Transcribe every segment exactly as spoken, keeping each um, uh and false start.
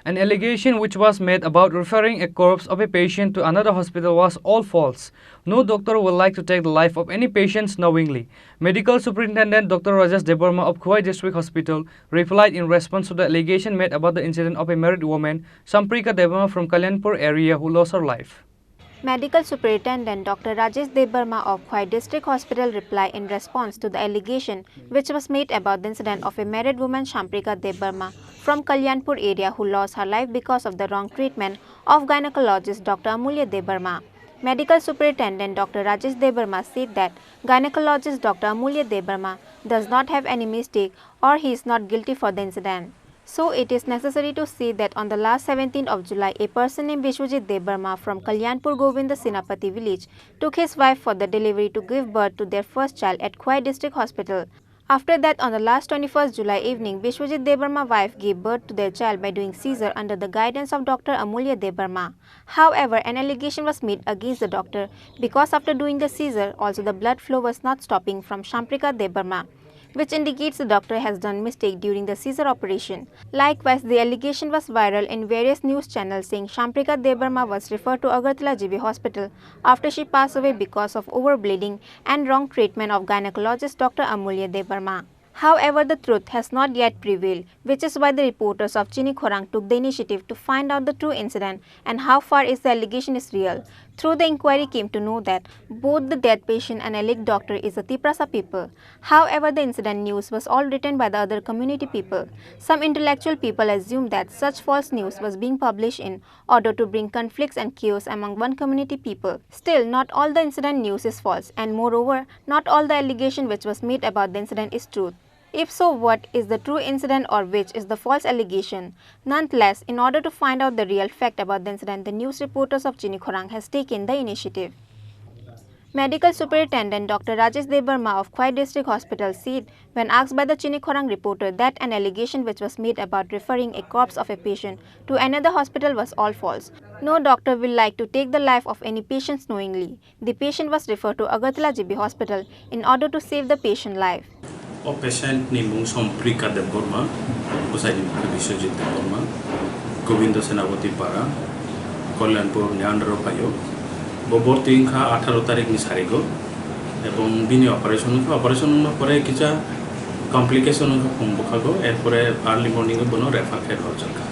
An allegation which was made about referring a corpse of a patient to another hospital was all false. No doctor would like to take the life of any patients knowingly. Medical Superintendent Doctor Rajesh Debbarma of Khowai District Hospital replied in response to the allegation made about the incident of a married woman, Samprika Debbarma from Kalyanpur area, who lost her life. Medical Superintendent Doctor Rajesh Debbarma of Khowai District Hospital replied in response to the allegation which was made about the incident of a married woman, Samprika Debbarma from Kalyanpur area, who lost her life because of the wrong treatment of gynecologist Doctor Amulya Debbarma. Medical Superintendent Doctor Rajesh Debbarma said that gynecologist Doctor Amulya Debbarma does not have any mistake or he is not guilty for the incident. So it is necessary to say that on the last seventeenth of July, a person named Biswajit Debbarma from Kalyanpur Govinda Senapati village took his wife for the delivery to give birth to their first child at Khowai District Hospital. After that, on the last twenty-first July evening, Biswajit Debbarma wife gave birth to their child by doing seizure under the guidance of Doctor Amulya Debbarma. However, an allegation was made against the doctor because after doing the seizure, also the blood flow was not stopping from Samprika Debbarma, which indicates the doctor has done mistake during the seizure operation. Likewise, the allegation was viral in various news channels saying Samprika Debbarma was referred to Agartala G B Hospital after she passed away because of overbleeding and wrong treatment of gynecologist Doctor Amulya Debbarma. However, the truth has not yet prevailed, which is why the reporters of Chini Khorang took the initiative to find out the true incident and how far is the allegation is real. Through the inquiry came to know that both the dead patient and alleged doctor is a Tiprasa people. However, the incident news was all written by the other community people. Some intellectual people assume that such false news was being published in order to bring conflicts and chaos among one community people. Still, not all the incident news is false, and moreover, not all the allegation which was made about the incident is truth. If so, what is the true incident or which is the false allegation? Nonetheless, in order to find out the real fact about the incident, the news reporters of Chini Khorang has taken the initiative. Medical Superintendent Doctor Rajesh Debbarma of Khowai District Hospital said, when asked by the Chini Khorang reporter, that an allegation which was made about referring a corpse of a patient to another hospital was all false. No doctor will like to take the life of any patients knowingly. The patient was referred to Agartala G B Hospital in order to save the patient life. O patient ni mung Somprika Debbarma, bwsai ni mung khe Biswajit Debbarma, Govinda Senapati Para, Kalyanpur ni under o phaio. Bo borti wngkha atharo tarik ni sarigo, ebong bini operation wngkha, operation wngma pore kisa complication wngkha phung bwkhago, erpore early morning o bono refer khe rwjakha.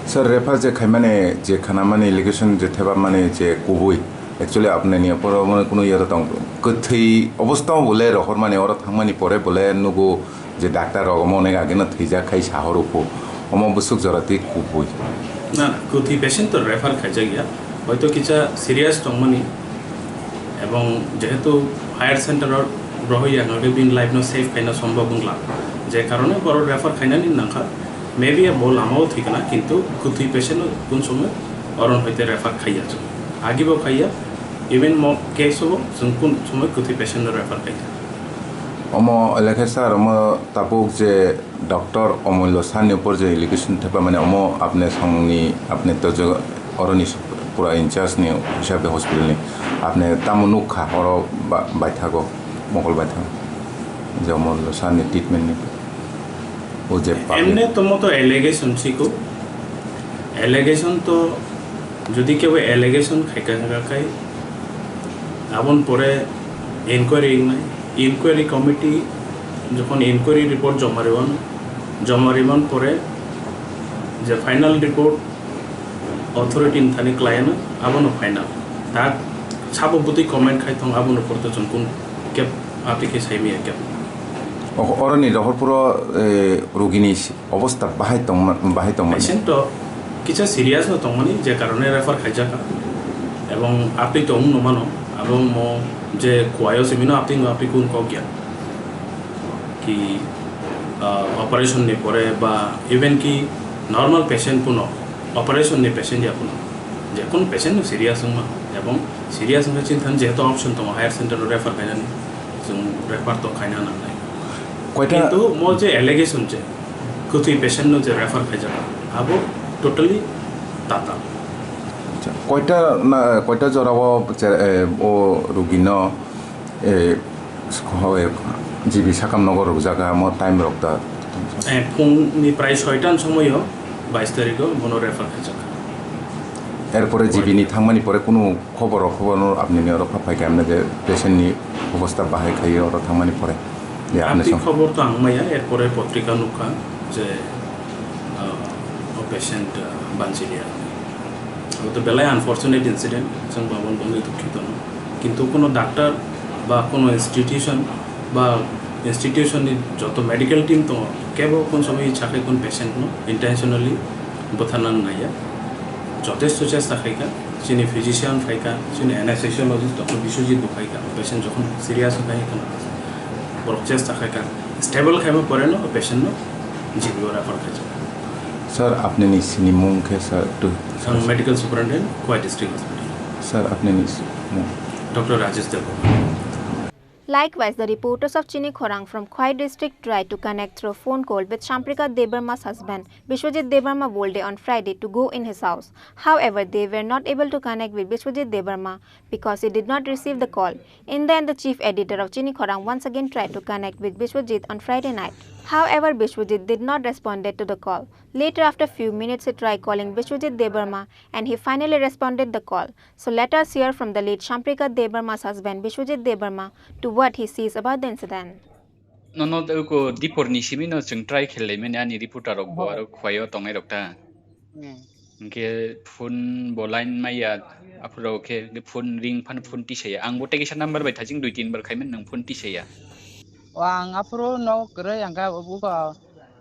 Sir, refer je khaimani, je khanamani, allegation je thebamani je kubui, actually apneni opor omo kunu iye tong, kwthwi obostha bole rohormani, oro thangmani pore bole nugo je doctor rok omo onek ageno thwijak khai sahoro pho, omo bwswk jora twi kubui. Na, na, kwthwi patient to refer khaijak ya, hoito kisa serious tongmani, ebong jehetu higher center o rohoi ya, hwnkhe bini life no save khaina sombhob wngla, je karone borok refer khainani nangkha. Maybe bo lama o thwi kana, kintu kwthwi patient no kun somoi oron hoite refer khaiya chwng. Agi bo khaiya, even mo case o chwng kun somoi kwthwi patient no refer khaiya. Omo lekhe sir, omo tabuk je doctor Omulya Sani upor je allegation thepamani, omo apne songni, apne to je oroni pura in charge ni hisabe hospital ni, apne tamo nukha oro ba-, baithago, mokol baithago, je Omulya Sani treatment ni. O je public. Emne tomo to allegation siko. Allegation to jodi kebo allegation khaika hwnkha khai aboni pore inquiry wngnai. Inquiry committee jokhon inquiry report joma rwano, joma rwman pore je final report authority ni thani khlaiano, abono final. Tak sabo bwtwi comment khai thong, abono porto chwng kun kep aphi khe sai maya kep. O-, oroni rohorpuro, eh, rugini si-, obostha bahai tongma-, bahai tongmani. Patient to kisa serious no tongmani, je karone refer khaijak, ebong aphi tong no mano, abo mo je kuayo simino aphi no aphi kun kok ya. Ki, ah, operation ni pore ba even ki normal patient puno, operation ni patient ya puno, je kun patient no serious wngma, ebong serious wngkha chini thani jehetu option tongo higher center o refer khainani, chwng refer to khaina nangnai. Koita kintu mo je allegation je kwthwi patient no je refer khaijak, abo totally tata. Acha, koita na, koita jora o che-, eh, o rugino, eh, G B sakam nogo rwkjak, amo time rok da? Eh, phungni prai soitan somoio bais tarikho bono refer khaijak. Erpore G B ni thangmani pore kunu khobor o khobor no apni ni oro pha phai kha, amne je patient ni obostha bahai khai oro thangmani pore je apni Amtwi song. Khobor to ang maya, erpore potrika nukha je, ah, o patient, ah, banchiliya. Abo to belai unfortunate incident, chwng babon bangwi dukhito no. Kintu kono doctor ba kono institution ba institution ni joto medical team tongo, kebo kon somoi sakhai kon patient no intentionally bwtharna naiya. Jotesto chesta khaikha, chini physician phaikha, chini anesthesiologist doctor Biswajit bo phaikha, patient jokhon serious wngkha, borok chesta khaikha, stable khaima pore no patient no G B o refer khaijak. Sir, apni ni sini mung khe sir, tu, Ang medical superintendent, Khowai district hospital. Sir, apni ni si-, mung. Doctor Rajesh Debbarma. Likewise, the reporters of Chini Khorang from Khowai district tried to connect through phone call with Shamprika Debbarma's husband, Biswajit Debbarma Wolde, on Friday to go in his house. However, they were not able to connect with Biswajit Debbarma because he did not receive the call. In the end, the chief editor of Chini Khorang once again tried to connect with Biswajit on Friday night. However, Biswajit did not responded to the call. Later, after few minutes, he tried calling Biswajit Debbarma and he finally responded the call. So let us hear from the late Shamprika Debbarma's husband Biswajit Debbarma to what he says about the incident. Nono ko dipor ni simi no chwng try khelai mani ani reporter rok bo aro Khowai o tongnai rok ta. Hmm. Hwnkhe phone bo line maya aphuru khe phone ring phan phone tisaya. Ang bo tei kisa number bai thaching dui tin bar khaimani nang phone tisaya. O ang aphuru no kwrwi ang kha buko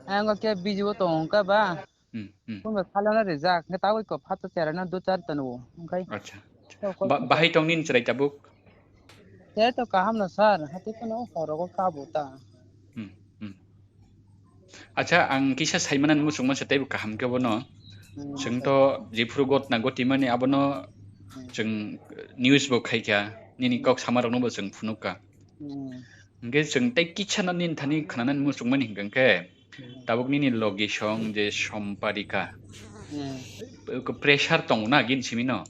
ang khe busy o tongo kha ba. Hmm, hmm. Phone bai phalana rijak, hwnkhe tabuk ko phato cherana do char tanu, hwnkhe. Acha, acha. Ba-, bahai tong nini chwrai tabuk? Cherrai to kaham no sir, hati phano horogo kabo ta. Hmm, hmm. Acha, ang kisa saimana muchungma se teibo kaham khe bono. Hmm, chwng to jephuru gotna gotimani abono chwng news bo khaikha, nini kok samarokno bo chwng phunukha. Hmm. Hwnkhe chwng tei kisa no nini thani khnanani muchungmani hwnkhe, tabuk nini logi song je Somparika. Hmm. Pressure tongo na gin simi no?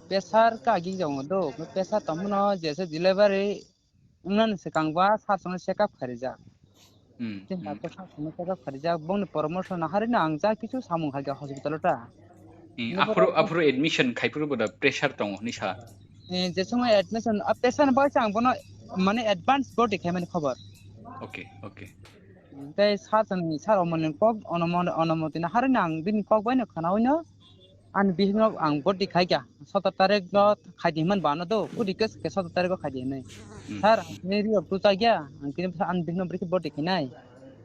Pressure ka gin tongo do, pressure tongmano jesa delivery wngnani swkang ba sir songno check up kharijak. Hmm, hmm. Check up kharijak, bongni promotion no harino ang ja kisu samung khaikha hospital o ta. Hmm, aphuru, aphuru admission khaiphuru boda pressure tongo hinwi sa. Eh, je somoy admission, ah, pressure ni bagwi se ang bono mane advance body khaimani khobor. Okay, okay. Tei sir tong, sir omoni kok, onomo-, onomoti no harino ang bini kok bai no khwnawi no ani bihik no ang body khaikha. Sotor tarik no khaidi hwnmani bano do, kudi khe sotor tarik o khaidi hwnwi. Hmm. Sir, ang tini ri rok tuchakya, ang tini ani bihik no bwrwi khe body khainai.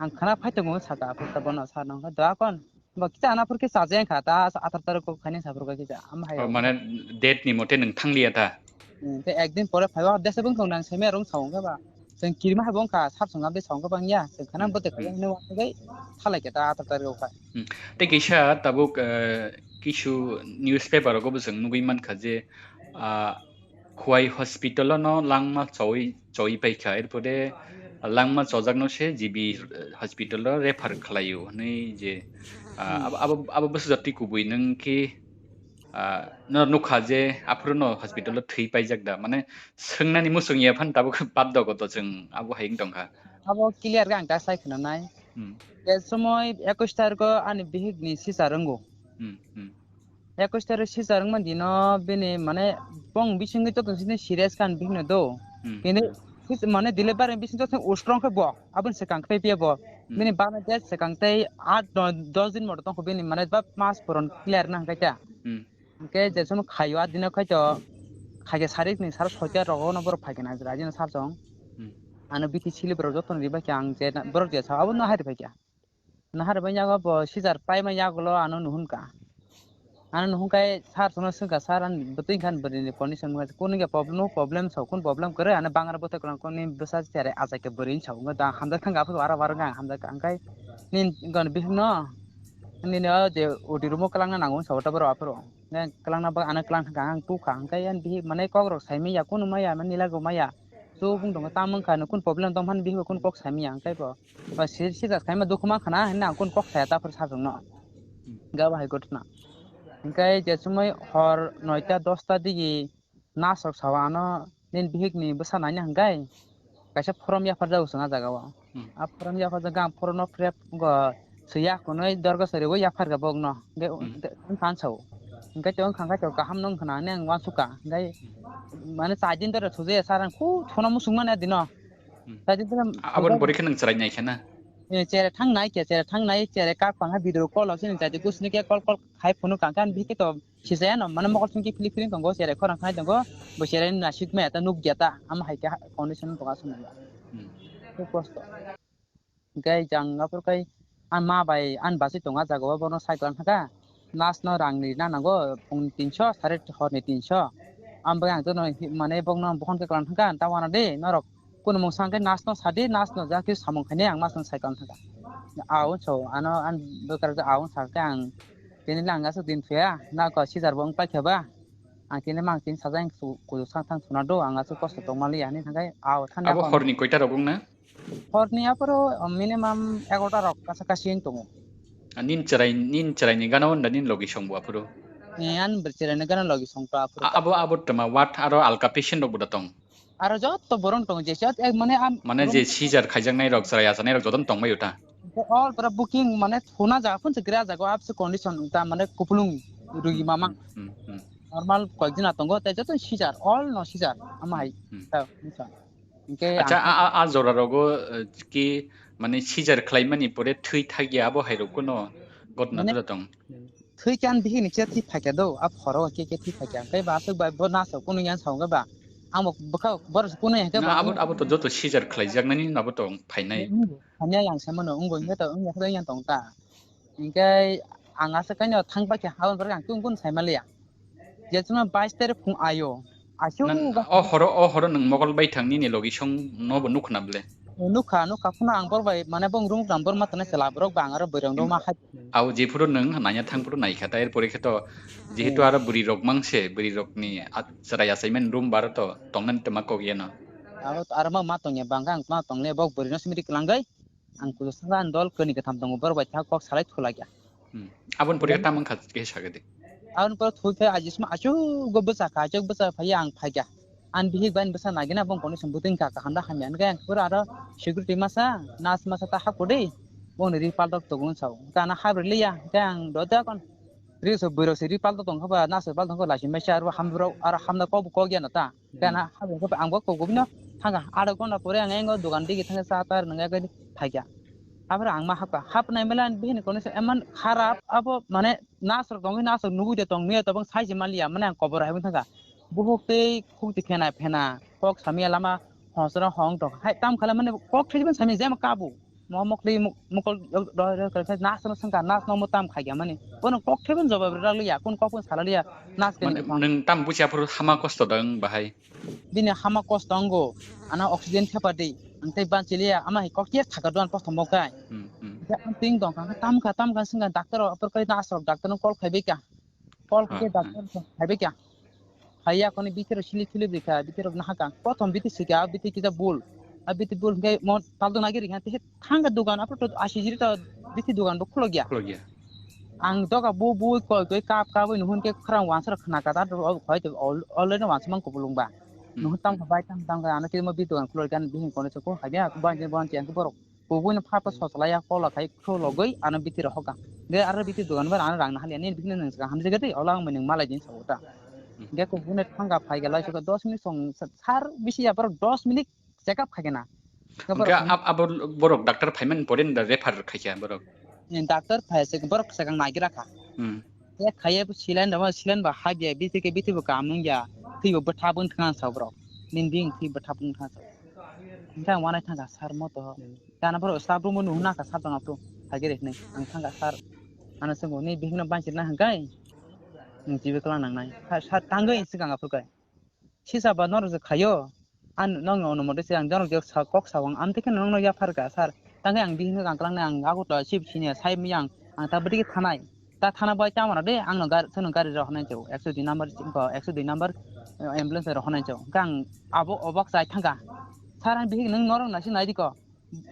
Ang khwna phai tongo saka aphuru ta bono sir no, doya kon. Bo kisa ana phur khe chaja wngkha ta, athar tarik kok khaini saphur kha kisa. Ama hai. Oh, mane date ni mote nwng thangliya ta? Hmm, tei ekdin pore phaiba desa bwng tong nang semi rung sa wngkha ba. Chwng kirima hai bo wngkha, sar song abde sa wngkha bang ya. Chwng khana hmm, bote hmm, khaini wngkha thalai khe ta athar tarik kok khai. Hmm. Tei kisa tabuk, eh, kisu newspaper rogo bo chwng nugwi mankha je, ah, Khowai hospital o no langma choi, choi paikha, erpore langma chojakno se G B hospital o refer khlaio hwnwi je, ah, abo, abo, abo bwsajak twi kubui nwng khe, ah, no nukha je aphuru no hospital o thwi paijak da, mane swngnani muchung ya phan tabuk bad dogo to chwng abo hai wng tongkha. Abo clear khe ang ta sai khna nai. Hmm. Je somoi ekush tarikh o ani bihik ni sisa rwngo. Hmm, hmm. Ekush tarikh sisa wngma dino bini mane bong bisingtwi joto sini serious kha bihikno do. Hmm. Bini hmm. Mane delivery bising joto strong khe bo aboni swkang khe phiya bo. Hmm. Bini bana je swkang tei aat noi dos din moto tongkho bini mane ba mas puron clear na hwnkhe ta. Hmm. Hwnkhe je sono khaio aat dino khaito khaikhe sarik ni sar soita rogo no borok phaikhe na raji no sar song. Hmm. Ano biti sili borok joto no ribaikhe ang je borok je sa abono hai ribaikhe. Nahar bai yago bo sijar paima yagulo ano nuhun ka. Ano nuhun kai sar sono swngkha, "Sar, ani bwtwi khan bwrwini condition wngkha, kunu khe problem, no problem sa, kunu problem kwrwi, ano bangra bwtwi kwrwng koni bwsa chare achai khe bwrwini sa wngkha, da hamjak thangkha, aphuru wara wara wngkha, ang hamjak kha, ang kai nini gwn bihikno nini o je odi room o kwlangna nango wngsa, o taboro aphuru kwlangna bagwi ano kwlang thangkha, ang tukha, ang kai ani bihik manwi kokrok saimanya, kunu maya, manwi nilagw maya, chubung tongo, tamo wngkha, ano kunu problem tong phano bihik kunu kok saimanya, ang kai bo. Ba si, sijak saima dukhu mankha na hinwi ang kunu kok saya ta phuru sajwkno. Hwnkhe abo hai ghotona. Hwnkhe je chumui hor noita dosta digi nurse rok sao ano nini bihikni bwsa naina hwnkhe kaisa form yapharjago chwng ah jagao. Hmm. A form yapharjak ang form no phre go Suya kunui dorgo sari bo yaphar ga bok no. Hingke Hmm. te wngkha ang sao. Hingke te wngkha khe to kaham no wngkha na, ani ang wansuk kha. Hingke mane chai din dore thujaya sir ang khu thono musung mani adino. Hmm. Chai din dore A-, aboni pore khe nwng chwrai nai khe na? Eh, chere thang nai khe, chere thang nai, chere kak pang ha video call o sini chai di kusni khe call call khai phunu kang khe ang bihik khe to sijaya no, mane mokol singki philip philip tongo, chere khorang khai tongo, bo chere ni nasik maya ta nuk ya ta, ama hai khe condition tongo aswk nai. Hmm. Khu kosto. Hingke jang aphuru kai ang ma bai ani bachai tongo ah jaga o, bono sai kwlwng thangkha, nurse no rang ni na nango, phung ni tinso, sare hor ni tinso, ang bai ang jono hi-, mane bokno bokhon khe kwlwng thangkha, ta uanadi norok kunu mungsa hwnkhe nurse no sadi, nurse no jaki samung khainai ang ma song sai kwlwng thangkha. Aung so ano ani bwkrajak aung sakhe ang tini lang aswk din phiya, na ko sijar bo wng paikha ba, ang tini mang tini sajak kuchuk sang thang thuna do, ang aswk kosto tongma liya hinwi thangkhe ao thani Abo aphano. Hor ni koita rok wng na? Hor ni aphuru, um, minimum egarota rok kasa kasi wng tongo. Ah, nin chwrai, nin chwrai ni gana wngda nin logi song bo aphuru? Eh, ani chwrai ni gana logi song to aphuru. A-, abo, abo twma what aro alka patient rok bo da tong? Aro joto borok tong je, jot ek mane am Mane je seizure khaijaknai rok, chwrai achanai rok joto tong bai ta? All pura booking mane thuna jaga phun se gra jaga apse condition ta mane kupulung rugi mamang. Hmm, hmm, hmm. Normal koyekjona tongo, tei joto seizure, all no seizure, ama hai. Hmm. Ta, Hingke Acha, ang a, a, a jora rogo, eh, ki, mane, seizure khlaimani pore thwi thakya, abo hai rok kuno gotna Mane, dura tong. Thwi khe ani bihik ni khe thwi phakya do, a phoro khe khe thwi phakya. Hingke ba aswk bai bo nasok kunu yang sao hingke ba. Ang bo bwkha borok se kunu yang hingke Na, ba abo, ang abo to joto seizure khlaijaknani abo to phainai. Wngbo, hamya yang se mano, wngbo, Hmm. hingke to, wngya khe yang tong ta. Hingke ang aswk kaino thang paikha, aboni pore ang kung kung sai manliya. Je chwngno bais tarik phung ayo. Aswk Nang, ga- o horo, o horo nwng mokol bai thang nini logi song no bo nukha na ble? Nukha, nukha phano ang bor bai, mane bong rung rang bor ma tanai chwla borok bang aro bwrang rok ma hai. Au jephuru nwng nanya thang phuru naikha, ta er pore khe to jehetu Hmm. aro bwrwi rok mang se, bwrwi rok ni a-, chwrai achaimani room bar to tongna ni twma kok yeno. Aro, aro ma, ma tongya bang ang ma tongle bok bwrwi no simi ri kwlangwi. Ang kuchuk saka ang dol kani katham tongo, borok bai thak kok salai thulakya. Hmm. Aboni pore Then tamo wngkha khe sakhe de. Aboni pore thwi phai ajisma aswk go bwsa kha, aswk bwsa phai ang phaikha. Ang bihik bai bwsa nagina bong condition bwtwing kha, kaham da hamya. Hwnkhe ang pura aro security masa, nurse masa ta hakudi, bongni ri paltok togwng sao. Hwnkhe ano habri liya, hwnkhe ang do da kon. Ri so bwrwi se ri paltok tongkha ba, nurse paltok tongkha laisi masa aro hamrok, aro hamna kok bo kok ya no ta. Gana habang khe ang bo kok bini thangkha, adha ghonta pore ang engo dogan digi thangkha, cha ta rwnai khe phaikha. Aphuru ang ma hapkha, hapnai mela bihini condition eman kharap, abo mane nurse rok tongwi, nurse rok nugwi de tong, nuya tabang sai se manliya, mane ang kobor hai thangkha. Buhuk tei khukti phena phena, kok samya lama hosra hong tong, hai tam khala mane kok thaiban samya jema kabu. Mo mokli muk-, mukol rok, rok, rok, rok, nas no sengkha, nas no mo tam khaikha mani. Bono kok thaiban jobab rwliya, kun kok pun salaliya, nas kani Mane, bwkhang. Nwng tam buchi aphuru hama kosto dang bahai? Bini hama kosto wngo, ano oxygen thepa di, ang tei banchiliya, ama hai kok yak thaka duan kosto mo kai. Hmm, hmm. Ang ting dong kha, tam kha, tam kha sengkha, doctor rok, aphuru kai nas rok, doctor no call khaibai kha. Call Ha, khe ha. Doctor phai bai kha. Phai ya koni bithi rok silip silip rikha, bithi rok nahakha. Prothom bithi sikha, a bithi kisa bul. A bithi bul hwnkhe mo taldo nagi rikha, tei thangkha dogan, aphuru to asi jiri to bithi dogan bo khulokya. Khulokya. Ang doga bu bu koi koi kap kap oi nuhun khe khorang wansa rok khna kata to khoi to al-, already wansa mang kubulung ba. Hmm, Nuhun tam hmm. Kha bai tam tam kha ano tei mo bithi dogan khulokya bihing kone se ko haiya ban je ban je ang borok. Kubui no pha pha Hmm. Soslaiya kola khai kho logoi ano biti rohok ang. De aro biti dogan bar ano rang nahaliya nini bikini nang saka hamjak de ola ang mani malai din sabo ta. Hmm. De kubui no thangka phai gelai saka dos minute song sar bisi ya borok dos minute check up khai gena. Hwnkhe Borok ab-, abo borok doctor phaiman pore da refer khaikha borok. Doctor phai se borok sakang naigira kha. Hmm. Te khaiye bo silen da, silen ba haiye, biti ke biti bo kam nung ya, twi bo bwtha bung thang sa borok. Nin ding twi bwtha bung thang sa. Hwnkhe ang wanai thangkha sir mo to. Hmm. Gana borok staff room o nuhuna kha sir tong aphuru. Haigerek hinwi ang thangkha sir. Ano swngo ni bihikno banchirna hwnkhe. Nwng twibo kwlang nangnai. Sir, sir tangwi swkang aphuru khe. Sisa ba norok je khaio. Ang nokni onumoti se ang norok je sa kok sao ang amtwi kheno nokno yaphar kha sir. Tangkhe ang bihikno ang kwlangnai ang Agartala chief senior sai miyang ang ta bwtwi khe thanai. Ta thana bai tamo rw de ang no gari, sono gari rw honai chw. Ekso dui number, ekso dui number, eh, ambulance rw honai chw. Hwnkhe ang abo obak chai thangkha. Sir ang bihik nwng norok naisi nai di ko.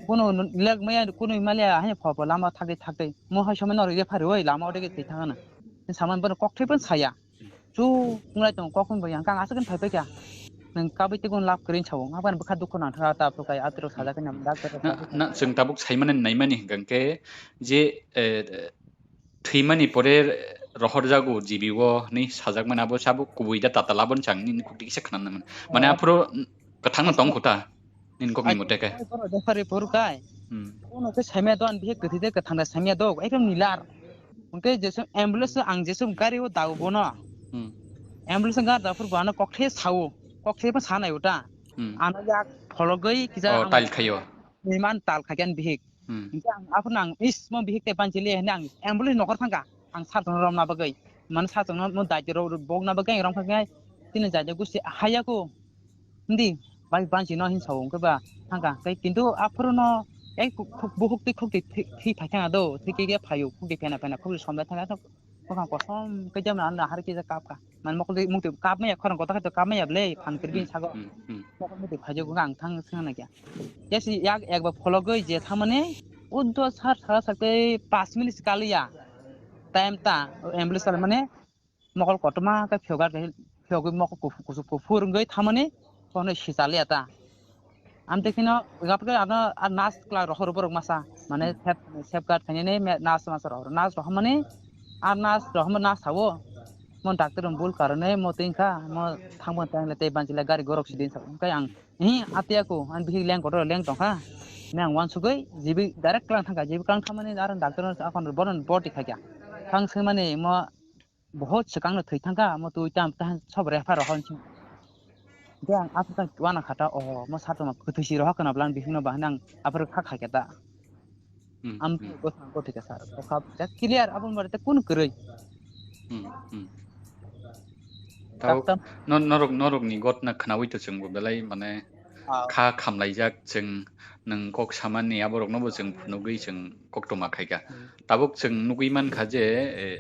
Bono leg maya kunu maliya hai pho pho lama thakdi thakdi. Mo hai somoi norok refer rw lama ode khe thwi thangana. Saman bono kok thwi phan saya. Chu, kunglai tongo, kok hwnba yang kang aswk phai paikha. nwng kabui tei bono lab kwrwi sao. Aboni bwkha dukhu nangthaka ta aphuru kai atwrwk sajak khe nam doctor rok Na, sajak na, khe. Chwng tabuk saimani naimani hwnkha khe je, eh, thwimani pore rohorjago G B o hinwi sajakmani abo sabo kubui da tatal aboni chang nini kukti kisa khna nang mani. Mane Oh. Aphuru kwthangno tong kho ta nini kokni Ai, mote khe. Ai, borok dopha ri phuru kai. Hmm. Bono khe saimaya do, ani bihik kwthwi de kwthang da saimaya do, ekdom nilar. Hwnkhe jesu ambulance ang jesu gari o dago bono. Hmm. Ambulance gar da phuru bo ano kokthai sao, kokthai bo sanai uta. Hmm. Ano yak phologwi kisa Oh, ang tail khaio. Niman tal khaikhe ani bihik. Hmm. Hingke ang aphuru ang is mo bihik tei banchi le hwnwi ang ambulance nokar thangka. Ang sir tongno romna bagwi. Mane sir tongno mo daitiro bokna bagwi ang romkha khe tini jaide gusti haya ko. Hindi bai banchi no hin sao hwnkhe ba thangka. Tei kintu aphuru no ei khuk-, khuk-, bukhuk twi khuk twi thi-, thi phai thangya do. Thwi khe khe phaio khuk twi phena phena khuk twi somlai thangya. Bwkhang kosom khe jemon ano hari kisa kap ka. Mane mokol twi muk twi kap maya khorang kotor khai to kap maya ble phan kwrwi Hmm, sago. Hmm, hmm. Mokol muk twi phai jago ang thang swngna kya. Yes, yak ekbar phologwi je thamani uddo sar sara sakte pas minute kaliya. Time ta ambulance kali mane mokol kotorma khe phiyok ar phiyogwi mokol kuphur kuphur wngwi thamani kono sichalya ta. Amtwi kheno gapre ano a nurse kla rohor borok masa mane Hmm. safeguard khainani nurse masa rohor nurse rohormani a nurse rohorma nurse sao mo doctor rok bul karone mo twi wngkha mo thangbo tangle tei banchila gari gorok sidin sao hwnkhe ang hi atiya ko ani bihik leng kotor leng tongkha ne ang wansugwi jibi direct klang thangkha jibi klang thamani aro doctor no akon bono boti khaikha thang swngmani mo Bohot swkang no thwi thangkha, omo twi tam tang sob refer rohor hinwi. Hwnkhe ang aphuru tang uana kha ta, oh, omo sar tongma kwthwi si rohor khna bwlani bisingno ba hinwi ang aphuru kha khai khe ta. Hmm, Am hmm. Bwskango thwi kha sar, bwkha jak clear aboni bare tei kunu kwrwi. Hmm, hmm. Tabuk Daktam. No-, norok, norokni gotna khnaui to chwngbo belai mane Ah. Kha khamlaijak chwng nwng kok samani aborokno bo chwng phunugwi chwng koktwma khaikha. Hmm. Tabuk chwng nugwi mankha je, eh,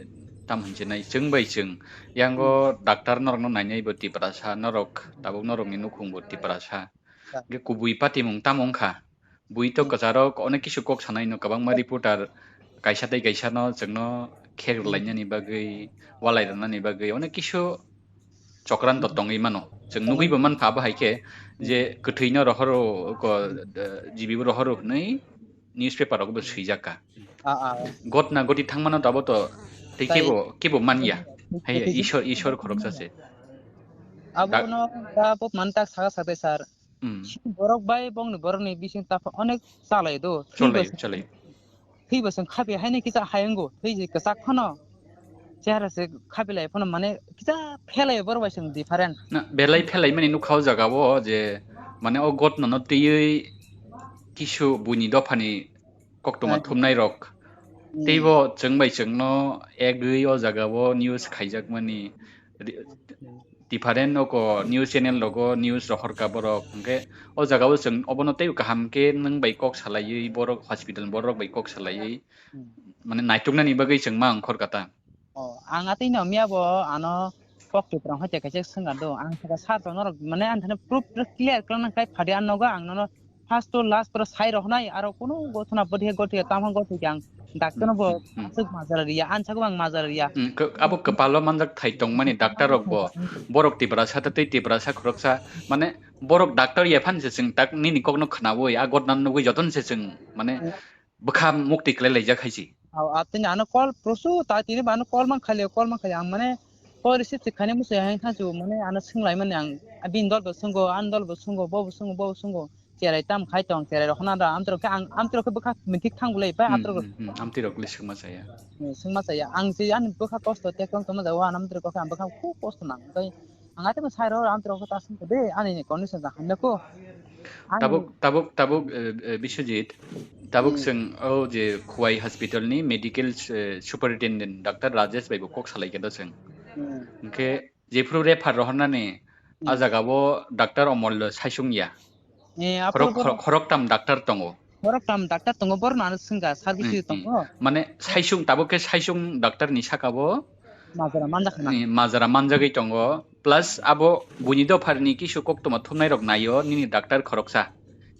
tam hinwi chinai chwng bai chwng yango Hmm. Doctor norokno nainai bo Tiprasa norok, tabuk norokni nukhung bo Tiprasa. Ya. Hwnkhe kubui patimung tamo wngkha? Bui to Hmm. kwcharo onek kisu kok sanai no kwbangma reporter kaisa tei kaisa no chwngno khek Hmm. rwlainani bagwi, walai rwnani bagwi onek kisu chokranto tongwi mano. Chwng nugwi bo mankha abo hai khe je kwthwino rohoro ko, eh, jibibo rohoro hwnwi newspaper rogo bo swijak kha. Ah, ah. Gotna goti thangmano to abo to tei Tai- kebo, kebo manya. Hai Tei- Ishwar, Ishwar khoroksa se. Abo Da- no ta bo man ta saka saka sar. Hmm. Borok bai bongni borokni bising ta onek chalai do. Chalai, Thwibo se- chalai. Thwibo chwng khapi haino kisa hayungo, thwi se kwchak phano, chehara se khapi lai phano, mane kisa phelai borok bai chwng different. Na, belai phelai mani nukha o jaga o je, mane o gotno no twiwi kisu buini dophani koktwma Hai. Thumnai rok. Hmm. Teibo chwng bai chwngno egwi o jaga o news khaijak mani. Ri-, Hmm. Different oko news channel rogo news rohorkha borok, hwnkhe o jaga o chwng obono teibo kaham khe nwng bai kok salaiwi, borok hospital borok bai kok salaiwi, Hmm. mane naituknani bagwi chwng ma ongkhorkha ta. Oh, ang atwi no miya bo ano kok Tripura hai kaisa swngkha do, ang sakha sir to norok mane ang thani proof clear khlana khai phadi ang nogo ang nono first to last pura sai roknai, aro kunu gothona bodhi gothi tamo gothi ang doctor no bo Hmm, hmm, hmm. Aswk majra riya, ang sago ang majra riya. Hmm, kw-, abo kwpalo manjak thai tongmani doctor rok bo, borok Tiprasa ta tei Tiprasa khoroksa, mane borok doctor ya phan se chwng tak nini kokno khnaui, a gotna nugui jotono se chwng, mane Hmm. Bwkha mukti kwlai laijak hai se. Aw, atwini ano call prosu ta tini bo ano call man khali, call man khali ang mane call receive se khaini muchung hai thansu mane ano swnglaimani ang bini dol bo swnggo, ani dol bo swnggo, bo bo swnggo, bo bo swnggo. Cherai tam khai tong, cherai rok hwnna da, amtwrok khe ang, amtwrok khe bwkha mithik thang bolai, pai Hmm, atrok hmm, hmm, amtwrok le swngma chaya. Hmm, swngma chaya. Ang se ani bwkha kosto tek tong tongma jago, ani amtwrok khe ang bwkha khub kosto nang. Tei ang athaima sai rw amtwrok khe ta swngkha de, ani condition ja hamya kho. Ang Tabuk, tabuk, tabuk, eh, eh, Biswajit, tabuk Hmm. Chwng o je Khowai hospital ni medical, eh, superintendent doctor Rajesh bai bo kok salai khe do chwng. Hmm. Hwnkhe jephru refer rohornani, a Hmm. jaga o doctor Omollo saisung ya. Eh, Khorok, aphuru khorok, khoroktam doctor tongo. Khoroktam doctor tongo, borok no ano swngkha, service Hmm, hmm. Tongo. Mane saisung, tabuk khe saisung doctor ni saka bo Majra manjakha na. Ni majra manjagwi tongo, plus abo buini dopharni kisu koktwma thumnairok naio, nini doctor khoroksa.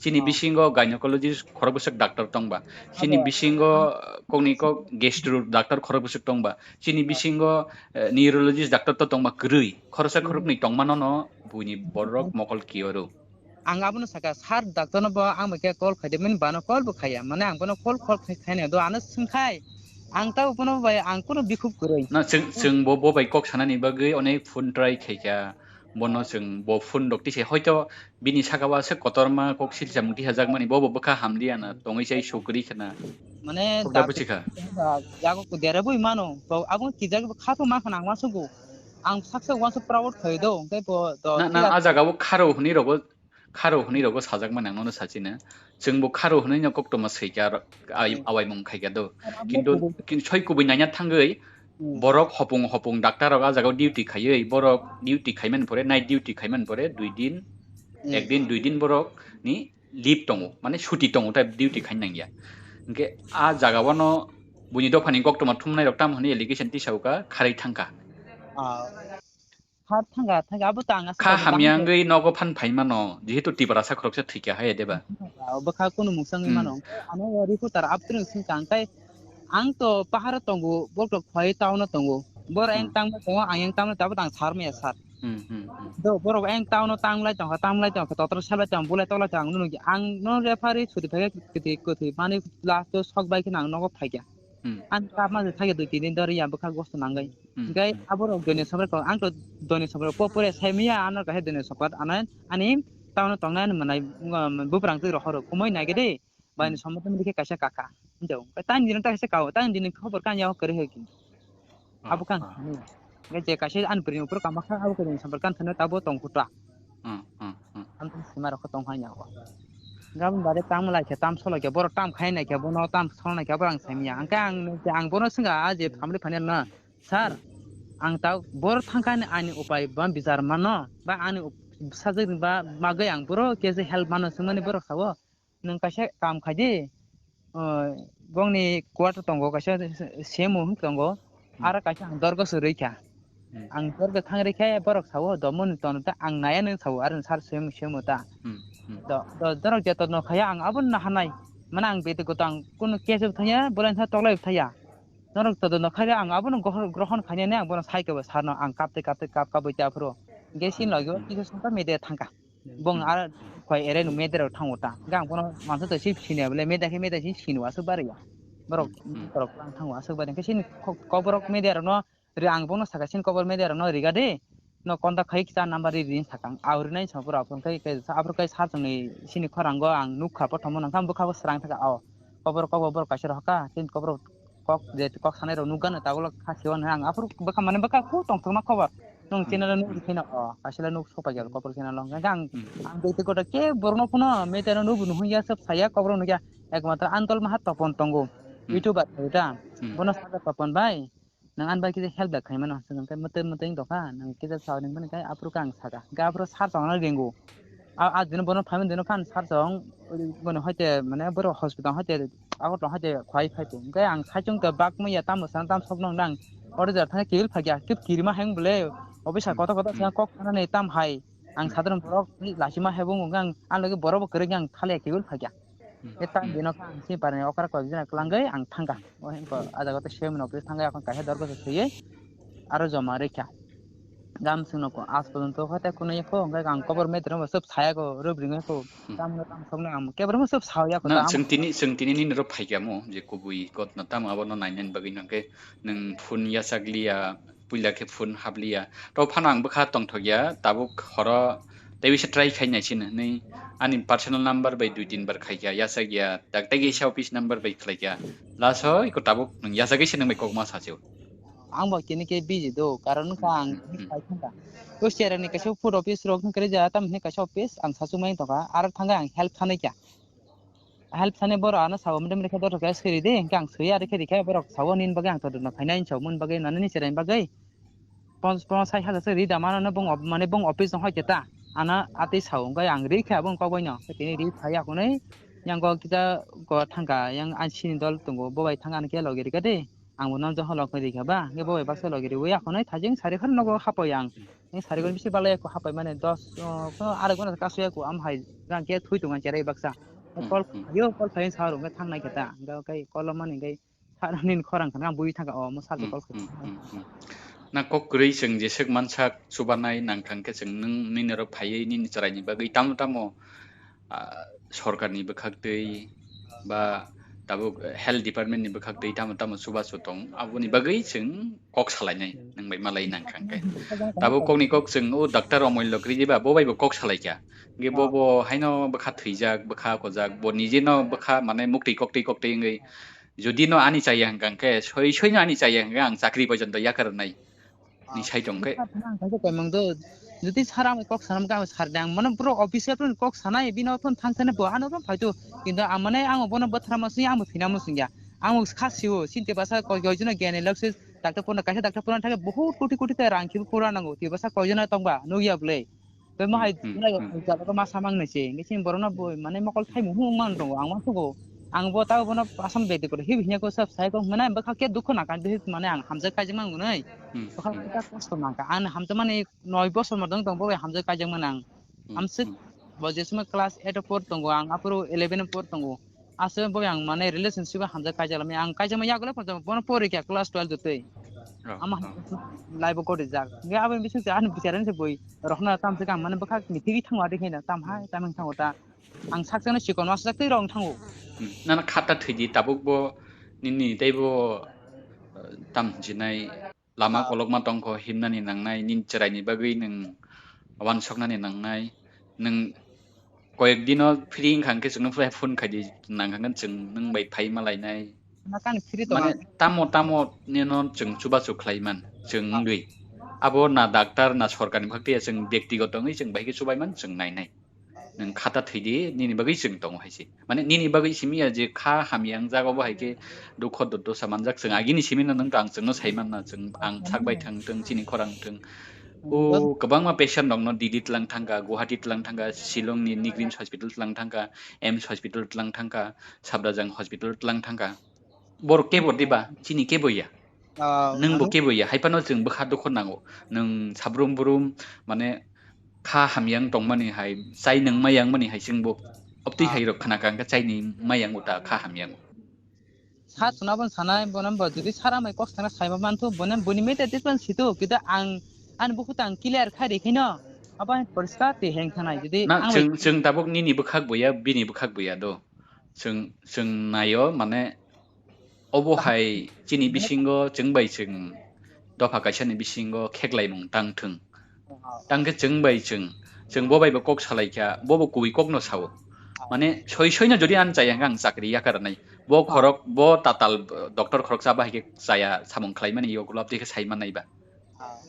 Chini bisingo gynecologist khorok bwswk doctor tongba. Chini bisingo, uh, kokni kok gastro doctor khorok bwswk tongba. Chini bisingo, uh, neurologist doctor to tongba kwrwi. Khoroksa khoroknwi tongmano no buini borok mokol kioro. Ang abono saka, sir, doctor no bo ang bai khe call khaide, mani bano call bo khaiya. Mane ang bono call, call khai, khaina do, ano swngkhai. Ang tabo bono bai ang kuno bikhuk kwrwi. Na, chwng, chwng bo, bo bai kok sanani bagwi onek phone try khaikha. Bono chwng bo phone rok tise hoito bini saka o aswk kotorma kok silsa mung tisajakmani, bo bo bwkha hamliya na, tongwi chai sukri khna. Mane kok da doctor bwchikha. Yago ko dera bui mano, bo abo kijak bo kha to ma khna ang ma sugo. Ang saksa wansa proud khai do, hwnkhe bo do. Na, na, tira a jaga o kharo hwnwi rogo, kharo hwnwi rogo sajakmani ang nono sachina. Chwng bo kharo hwnwi no koktoma swi kha, ai, hmm, awaimung khai kha do. Abo kintu, kubui. Kin-, soi kubui naina thangwi, hmm, borok hopung hopung doctor rok a jaga o duty khaiwi, borok duty khaimani pore, night duty khaimani pore, dui din, hmm, ek din, dui din borok ni leave tongo, mane suti tongo, tai duty khaina nangya. Hwnkhe a jaga o no buini dophani koktoma thumnai rok tamo hwnwi allegation tisao kha, kharwi thangkha. Ah. Kha thangkha, thangkha, abo to ang aswk kha hamya wngwi nogo phan phai mano, jehetu Tiprasa khoroksa thwikha hai deba. Bwkha kunu mungsangwi mano. Hmm. Ano reporter abtring singkha, hwnkhe ang to paharo tongo, borok to khwlai town o tongo. Boro ayang, hmm, tangma tongo, ang yang tangma tongo, abo to ang sar maya sar. Hmm, hmm, hmm. Do borok ayang town o tanglai tongkha, tanglai tongkha, totor salai tong, bulai toklai tong, ang nukya, ang no referee sudi phaikha, kwtwi, kwtwi, mani last o sok bai kheno ang nogo phaikha. Hmm. Ang kap ma thakya dui tin din dori ya bwkha gosto nangwi. Hmm, hwnkhe hmm. Aborok doini somrok tong, ang to doini somrok po pore sai maya, ano kaisa doini somrok ano ani town o tongnai ani mwnai, um, buprang twi rohoro kumui nai khe de, bai ni somrok twi khe kaisa kaka. Hwnkhe tang dino ta kaisa kao, tang dini khobor kan yao kwrwi hai khe. Ah, abo kan ah. Hwnkhe je kaisa ani bwrwi ni uphuru kama kha, abo kwrwi ni somrok kan thani tabo tong khuta. Hmm, hmm, hmm. Ang tong sima rok tong hai ya. Gabon bade tam lai khe, tam solo khe, borok tam khai nai khe, bono tam solo nai khe, borok ang sai maya. Ang khe ang, ang bono swngkha, ah, je family final no. Sir, ang ta bor thangkani ani upai ba bichar mano, ba ani up-, sajak ni ba bagwi ang boro khe je help mano swngmani borok sao, nwng kaisa kam khaidi, o, bongni quarter tongo kaisa semo hwn tongo, hmm, aro kaisa ang dorgo se rwikha. Hmm. Ang dorgo thang rwikha borok sao, do moni tono ta ang naya nung sao, aro sir semo, semo ta. Hmm, hmm. Do, do, dorok je tono khaya ang abono nahanai, mane ang bete gotang kunu case bo thaya, bolai tha toklai bo thaya. Norok todonto khaide ang abono gohor-, grohon khainani ang bono sai kebo sarno ang kaptwi kaptwi kap kap bai ta phuru. Hwnkhe sini logi o kisa songkha media thangkha. Bong ar khoi ere no media rok thango ta. Hwnkhe ang bono mansa to sip sini bole media khe media sini sini aswk bari ya. Borok, hmm, borok ang thango aswk bari. Hwnkhe sini ko-, koborok media rokno ri ang bono saka sini kobor media rokno riga de. No contact khai kisa number ri rin sakang. Auri nai sa pura phone khai khai sa aphuru khai sa chwngni sini khorango ang nukha pothomno nangkha bwkha bo srang thaka o. Kobor kobor borok kaisa rohorkha, tin kobor kok je kok sanai rok nukgano tabuk kha siwan ang aphuru bwkha mane bwkha khu tongthokma khobor. Nwng channel o nukgwi kheno o kaisa le nuk sopai kha kobor channel o. Hwnkhe ang, ang tei koto khe borokno phano media no nukgwi nuhung ya sab saya kobor nukya ekmatro Antol Maha Topon tongo. Hmm. YouTuber ta. Hmm. Bono sajak Topon bai. Nwng ani bai kisa help da khaimano, hwnkhe mwtwi mwtwi wng tongkha, nwng kisa sao ringmani khe aphuru khe ang sakha, hwnkhe aphuru sir chong no ringo. A, a dino bono phaimani dino phan sir chong, bono hoite mane borok hospital hoite Agartala hoite khwlai phai tong, hwnkhe ang saichung tei bak manya tamo sana tamo sokno hwnwi ang order thangkhe kibil phaikha, khe kirima hai wng bole officer kotor kotor sa kok sanani tam hai, ang sadharon borok lachima hai bo wng ang, ang logi borok bo kwrwi khe ang thaliya kibil phaikha. Khe tam dino khe ang sini parani okra kok jora kwlangwi ang thangkha. O hwnko a jaga o tei semi office thangwi akhon kaisa dorgo se swiwi aro joma rwkha. Gam swngnokho aaj porjonto khe tei kunui kho, hwnkhe ang kobor media rokno swk saya kho, rwbring kho. Tamno tamo sokno ang kebo rokno swk sao ya kho. Na, chwng tini, chwng tini nini oro phaikha mo, je kubui ghotna tamo abono nainani bagwi hwnkhe nwng phone yachak liya, puila khe phone hap liya. To phano ang bwkha tongthok ya, tabuk horo tei bisa try khai nai sini hwnwi ani personal number bai dui tin bar khaikha, yachak ya, tak tei kaisa office number bai khlaikha. Last o iko tabuk nwng yachagwi se nwng bai kokma sachio. Ang bo kini khe busy do, karon wngkha ang hmm, hmm. Sai thangkha. O cherani kaisa food office rok wngkha ja, tam hwnwi kaisa office ang sachukmani tongkha, aro thangkha ang help sanai kha. Help sani borok ano sabo, "Madam, rikha dothok khe siri di," hwnkhe ang swiya rikhe rikhe borok sabo, "Nini bagwi ang todorno khainai," hinwi sabo, "Moni bagwi, nani ni cheraini bagwi pon-, pon sai hajar se ri da mano," hwnwi bung op-, mane bung office no hoi khe ta ano atwi sabo, hwnkhe ang rikhe abo kok bai no, tini ri phai ya hwnwi yang kok kisa go thangkha, yang ani sini dol tongo, bo bai thangkha, ano khe logi rikha de, ang bo no joho lok rikha ba, hwnkhe bo bai baksa logi riwi ya hwnwi thajeng sari phano nogo hapoi ang. Ni sari gani bisi balai ko hapai mane dos, o, ko arek gana kasu ya ko am hai jang ke thui tonga cherai baksa. Hmm, Kol hmm. Yo kol phain sa rung thang nai keta. Ga kai kol mani kai sa nin khorang khana bui thang o mo sa Hmm, kol. Hmm, hmm, hmm. Na kok kwrwi chwng jeswk mansak chubanai nang thang khe chwng nwng nini oro phaiwi nini chwraini bagwi tamo tamo, ah, sorkarni bwkhak twi ba tabuk health department ni bwkhak twi tamo tamo chubachu tong aboni bagwi chwng kok salainai nwng bai malai nang kha hwnkhe. Tabuk kokni kok chwng o doctor Omollo kwrwi diba bo bai bo kok salai kha. Hwnkhe bo bo haino bwkha thwijak, bwkha kojak, bo nije no bwkha mane muktwi koktwi koktwi wngwi jodi no ani chaya hwnkha hwnkhe soi soi no ani chaya hwnkhe ang chakri pojonto yakar rwnai. Ni sai tong khe. Ang kaisa koimang do. Jodi sara ang kok sanam ka sar dang. Mane bro office phone kok sanai bino phone thang sene bo ano phone phaitu. Kintu ang mane ang bono bothra ma sing ang phina ma sing ya. Ang kha siwo sinte basa koi koi jino gene lak se doctor phone kaisa doctor phone thake bahut koti koti ta rang kibu pura nango. Ti basa koi jona tong ba nuk ya ble. Tei mo Hmm, hai hmm, nai hmm. Jala ko ma samang nai se. Ngi sin borok no bo mane mokol thai mu hung man tongo ang ma sugo. Ang bo ta bono asam bedi ko hibi hinya ko sab sai ko mane bwkha ke dukho na kan de mane ang hamjak kaijak mang nai. Hmm, Bwkha hmm. Kita kosto na ka an hamjak mani noi bosor ma dong tong bo hamjak kaijak man ang. Hmm, Hamsik hmm. Bo je sumai class eight por tongo ang apro eleven por tongo. Aswk bo ang mane relationship o hamjak kaijak lamai ang kaijak ma yagulo porjak bono pori kya class twelve tei. Oh, Ama oh. Life o kori jak. Ngi aboni bising se ani bichar se boi rohna tam se kang mane bwkha ni thigi thango adi khena tam hai tam wng thango ta. Ang saksa no sikon ma sak tei rong thango. Hmm. Nana khata thwidi tabuk bo nini tei bo, eh, tam jinai lama Ah. Kolokma tongkho himnani nangnai nini chwraini bagwi nwng wansoknani nangnai nwng koyek dino free wngkha hwnkhe chwngno phai phone khaidi nangkha hwnkhe chwng nwng bai phai malainai. Nakani free to Mane ang. Tamo tamo nino chwng chubachu khlaiman chwng wngwi. Abo na doctor na sorkarni bwkhak twiya chwng byaktigoto wngwi chwng bai khe chubaiman chwng nainai. Nwng khata thwidi nini bagwi chwng tongo hai se. Mane nini bagwi simi ya je kha hamya wngjago bo hai khe dukho dosa manjak chwng agini simi no nwng tang chwngno saiman na chwng ang sak bai thang thwng chini khorang thwng. O kwbangma patient rokno Delhi tlang thangkha, Guwahati tlang thangkha, Shillong ni Nigrims Hospital tlang thangkha, AIIMS Hospital tlang thangkha, Safdarjung Hospital tlang thangkha. Borok kebo diba? Chini kebo ya. Ah, Nwng bo ano? Kebo ya. Hai phano chwng bwkha dukho nango. Nwng sabrum brum mane kha hamya wng tongmani hai, chai nwng maya wngmani hai chwng bo optwi Ah. Hai rok khna kha hwnkhe chai nwng maya wng ta kha hamya wng. Sa chwna bo sanai, bono bo jodi sara mai kok sana sai ma manthu, bono boni mete tei tong situ, kita ang, ani bukhuk tang clear khai ri khaino, abo hai poriskar twi heng thanai, jodi Na ang chwng, chwng tabuk nini bwkhak bo ya, bini bwkhak bo ya do. Chwng, chwng naio, mane, obo hai chini bisingo chwng bai chwng dopha kaisa ni bisingo kheklaimung tang thwng. Tang khe chwng bai chwng, chwng bo bai bo kok salai kha, bo bo kubui kok no sao. Mane, soi soi no jodi ang chaya hwnkhe ang chakri yakar nai. Bo khorok, bo tatal, doctor khorok cha bahai khe chaya samung khlai mani yok lab twi khe sai manai ba.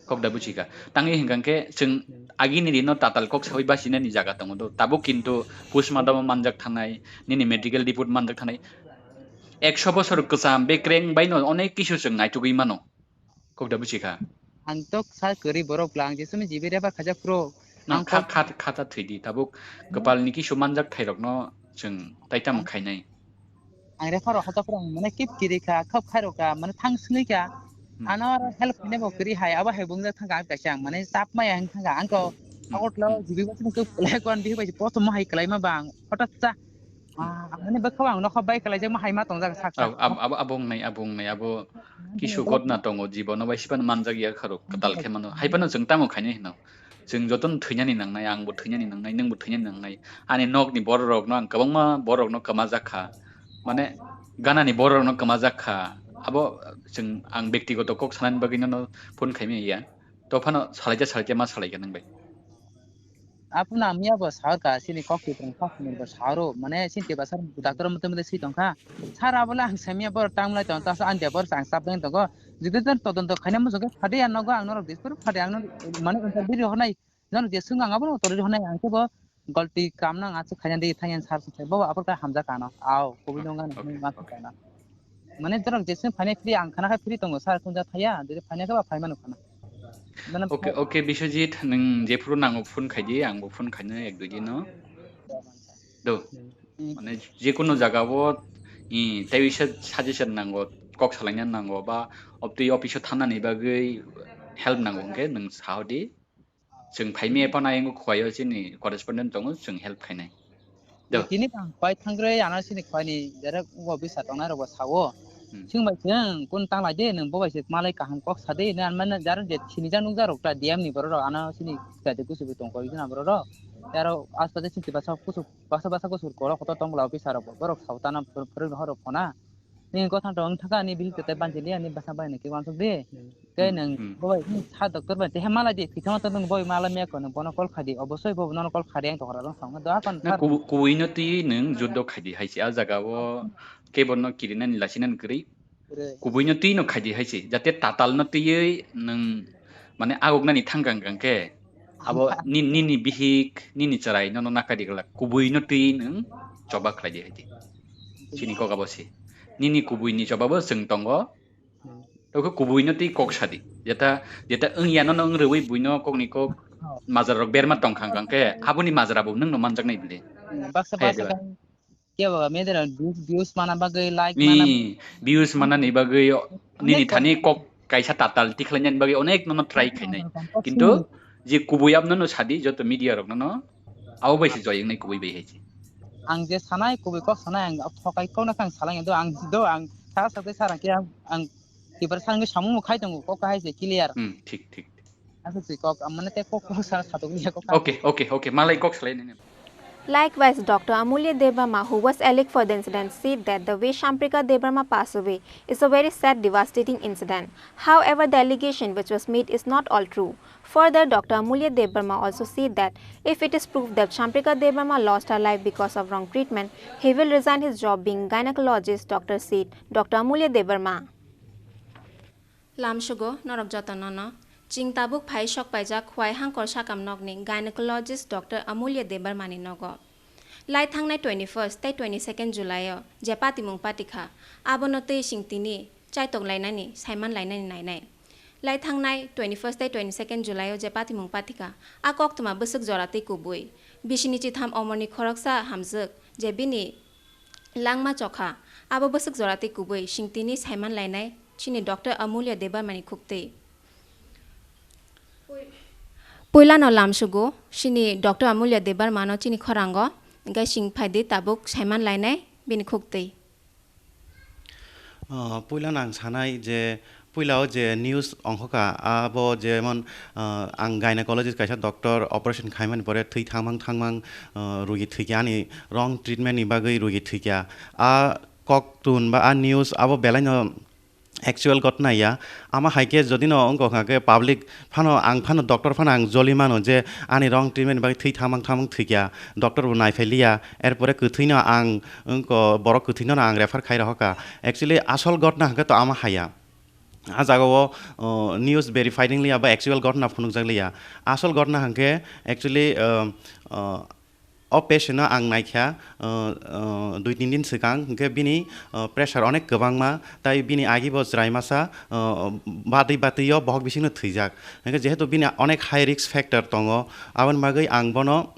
Kok da buji kha. Tangwi hwnkha khe chwng agini rino tatal kok sawi bachinani jaga tongo do. Tabuk kintu postmortem manjak thanai, nini medical report manjak thanai. Ekso bosor kwcham bekreng baino onek kisu chwng naitugwi mano. Kok da buji kha. Ang tok sa kwrwi borok bwla, ang jesumi jibi refer khaijak phuru. Nang ang kha, kok kha, kha ta thwidi. Tabuk kwpalni kisu manjak thairokno chwng taitam khainai. Ang refer rok hajak phuru ang mane kip kiri kha, khap khairok kha, mane thang swngwi kha. Hmm. Ano aro help khainai bo kwrwi hai, abo hai bungjak thangkha ang kaisa ang mane chap maya wng thangkha ang ko. Hmm, Agartala hmm. Jibi bachung khe kwlai kwan bihi bai posto mo hai kwlai ma bang hothat cha. Hmm. Ah, ang mane bwkha ang nokha bai kwlai jak ma hai ma tongjak sak sak. Ab-, ab-, ab-, abo wngnai, abo wngnai, abo kisu ghotna tongo, jibono bai siphano manjak ya kharok, kwtal khe mano. Hai phano chwng tamo khainai hino. Chwng jotono thwinani nangnai, angbo thwinani nangnai, nwngbo thwinani nangnai. Ani nokni bororokno ang kwbangma bororokno kwmajak kha. Mane, ganani bororokno kwmajak kha. Abo chwng ang bektigoto kok sanani bagwi nono phone khaimaya. To phano salaija salaija ma salaikha nwng bai. Aphano ang miya bo sahor kha, chini kok kiphilrang kha hwnwi bo sahoro. Mane, chini teba sir doctor mothe mothe swi tongkha. Sir abo le ang saimanya borok tang lai tong, ta sa ang teba borok ang chap dang tongo. Jodi todonto khaina muchung khe phadi ang nogo ang norok dispor phadi ang mane interview rihornai. Jano je swng ang abono uttor rihornai ang khe bo golti kam nang aswk khaina di thangya sir se bo aphuru khe hamjak ano. Ao, kubui nung ano Okay, hwnwi ma okay. Khaina. Mane jorok jeswk phainai free ang khana khe free tongo sir kunja thaya, jodi phainai khe ba phai mano khana. Mane Okay, phai- okay, Biswajit, nwng jephuru nango phone khaidi, angbo phone khaino ek dui dino. Do. Hmm. Mane jekunu jaga o, i, tei wisa suggestion nango, kok salaina nango, ba optwi office o thanani bagwi help nango hwnkhe nwng sahodi. Chwng phaimaya phano ayang khwlaio chini correspondent tongo, chwng help khainai. Do. Tini bang pai thangre ano sini khwlaini direct office tongnai rokbo sao. Hmm. Chwng bai chwng kun tanglai de, nwng bo bai se malai kaham kok sa de, nang mane jar je sini jar nukjar rok ta D M ni borok rok ano sini kati kusu bo tongkol jina borok rok. Aro aswk de sini basa kusu, basa basa kusu kolo kotor tongla office rok bo borok sao tana phwrwng horo phona. Nini gothan rok wng thaka ani bihik tete banchili ani bwsa bai niki wansuk di. Hmm. Tei nwng hmm, hmm, bo bai sa doctor bai tei malai di, kisa ma to nwng boi malai maya ko nwng bono call khai di, obosoi bo nono call khai di, ang tokra rong song do akon. Na sir. Kubu-, kubui no twi nwng juddo khai di hai se a jaga o kebo no kirinani lasinani kwrwi. Kwrwi. Kubui no twi no khai di hai se, jate tatal no twiwi nwng mane aguk nani thang kang kang khe. Abo ni-, nini bihik, nini chwrai nono nakarikla kubui no twi nwng choba khlai di hai di. Chini kok abo se. Nini kubui ni choba bo chwng tongo. Hmm. Tokhe kubui no twi kok sadi. Jeta, jeta wng ya nono wng rwui bui no kok ni kok. Oh. Majra rok berma tong khang kang khe aboni majra bo nwng no manjak nai bile. Hmm, baksa hai baksa diba? Kebo media views, views mana bagwi, like mana. Ni views mana ni bagwi o-, nini onek thani kok kaisa tatal tikhlai nani bagwi onek nono try khainai. Onek kok. Kintu je kubui abno no sadi joto media rok no, abo bai se joyeng nai kubui bai hai se. Ang je sanai kubui kok sanai ang thokai kok na kang salai do ang do ang sa sa tei sara ke ang, ang tibra sang samung khai tongo kok hai se clear. Hmm, thik, thik, thik. Asa twi kok, amane tei kok, kok sa, satok liya kok. Okay, okay, okay. Malai kok salai nini. Likewise, Doctor Amulya Debbarma, who was alleged for the incident, said that the way Shamprika Debbarma passed away is a very sad, devastating incident. However, the allegation which was made is not all true. Further, Doctor Amulya Debbarma also said that if it is proved that Shamprika Debbarma lost her life because of wrong treatment, he will resign his job being gynecologist, Doctor said, Doctor Amulya Debbarma. Lamsugo norok jotono no. Ching tabuk phai sok paijak Khwai Hangkor sakam nokni gynecologist Doctor Amulya Debbarmani nogo. Lai thangnai twenty-first tei twenty-second July o je patimung patikha, abono twi sing tini chaitok lainani, saiman lainani nainai. Lai thangnai twenty-first tei twenty-second July o je patimung patikha, a koktwma bwswk jora tei kubui. Bisini chitham omorni khoroksa hamjwk je bini langma chokha, abo bwswk jora tei kubui sing tini saiman lainai chini Doctor Amulya Debbarmani khuktwi. Puilano lamsugo, chini Doctor Amulya Debbarmano chini khorango, hingke sing phaidi tabuk saiman lainai bini khuktwi. Ah, puilano ang sanai je, puila o je news ongkha kha, abo jemon, ah, ang gynecologist kaisa doctor operation khaimani pore thwi thangmang thangmang, ah, rugi thwikya ani wrong treatment ni bagwi rugi thwikya. A koktun ba a news abo belai no actual ghotna ya. Ama hai khe jodi no wngkha khe public phano ang phano doctor phano ang joli mano je ani wrong treatment ni bagwi thwi thangmang thangmang thwikya. Doctor bo naiphai liya. Erpore kwthwi no ang wngkha borok kwthwi no ang refer khai rohor kha. Actually asol ghotna hwnkhe to ama haya. A jaga o, o, news verified wng liya ba actual ghotna phunukjak liya. Asol ghotna hwnkhe actually, o, o, o patient no ang naikha, o, o, dui tin din swkang, hwnkhe bini, o, pressure onek kwbangma, tai bini agi bo chwrai masa, o, batwi batwi o bohok bisingno thwijak. Hwnkhe jehetu bini onek high risk factor tongo, aboni bagwi ang bono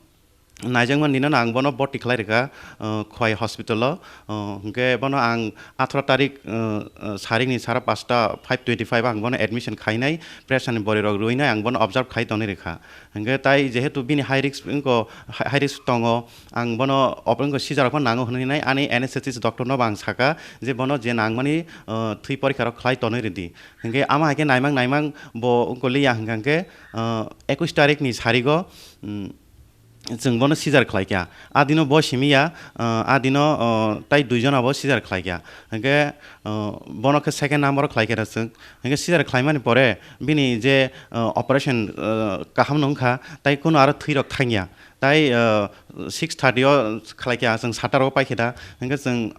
naijakmani nino ang bono boti khlai rwkha, uh, Khwai hospital o, uh, hwnkhe bono ang atharo tarik, uh, uh, sarikni sara pasta five twenty five ang bono admission khainai, pressure ni bori rok rwinai ang bono observe khai tonwi rwkha. Hwnkhe tai jehetu bini high risk wngkha, high risk tongo, ang bono op-, wngkha seizure phano nango hwnwi nai ani anesthetist doctor no bo ang sakha je bono je nangmani, uh, thwi porikha rok khlai tonwi rwdi. Hwnkhe ama hai khe naimang naimang bo wngkha liya hwnkha khe, uh, ekush tarik ni sarigo, um, chwng bono seizure khlai kha. A dino bo simi ya, ah, a dino, ah, tai dui jona bo seizure khlai kha. Hwnkhe, ah, bono khe second number o khlai kha chwng. Hwnkhe seizure khlaimani pore bini je, ah, operation, ah, kaham no wngkha, tai kuno aro thwi rok thang ya. Tai, ah, six thirty o khlai kha, chwng satar o pai kha da. Hwnkhe chwng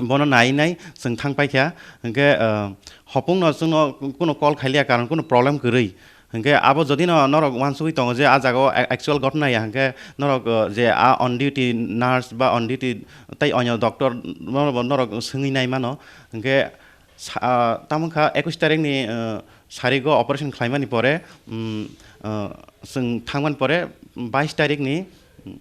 bono nai nai chwng thang pai kha, hwnkhe, ah, hopung no chwngno kuno call khai liya, karon kuno problem kwrwi. Hwnkhe abo jodi no norok uansugwi tongo je a jaga o a-, actual ghotna ya, hwnkhe norok, ah, je a on duty nurse ba on duty tei onyo doctor no bo norok swngwi nai mano. Hwnkhe sa-, ah, tamo wngkha ekush tarik ni, ah, sarigo operation khlaimani pore, um, ah, chwng thangmani pore bais tarik ni, um,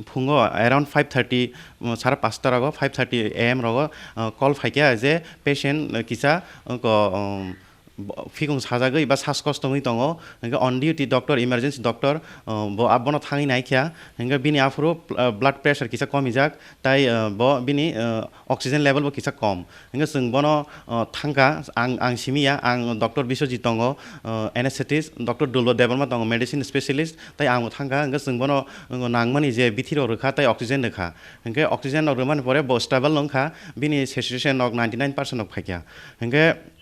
phungo around five thirty, um, sara pasta rogo, five thirty A M rogo, uh, call phaikha je patient, uh, kisa, uh, ko, um, Bo-, phikung sajagwi ba saskosto wngwi tongo, hwnkhe on duty doctor, emergency doctor, uh, bo, ah, bono thangwi naikha, hwnkhe bini aphuru, uh, blood pressure kisa komijak, tai, uh, bo bini, uh, oxygen level bo kisa kom. Hwnkhe chwng bono, uh, thangkha, ang, ang simiya, ang Doctor Biswajit tongo, uh, anesthetist, Doctor Dulba Debbarma tongo, medicine specialist, tai ang bo thangkha, hwnkhe chwng bono, uh, nangmani je bithi rok rwkha, tai oxygen rwkha. Hwnkhe oxygen rok rwmani pore bo stable wngkha, bini saturation rok ninety nine percent rok phaikha. Hwnkhe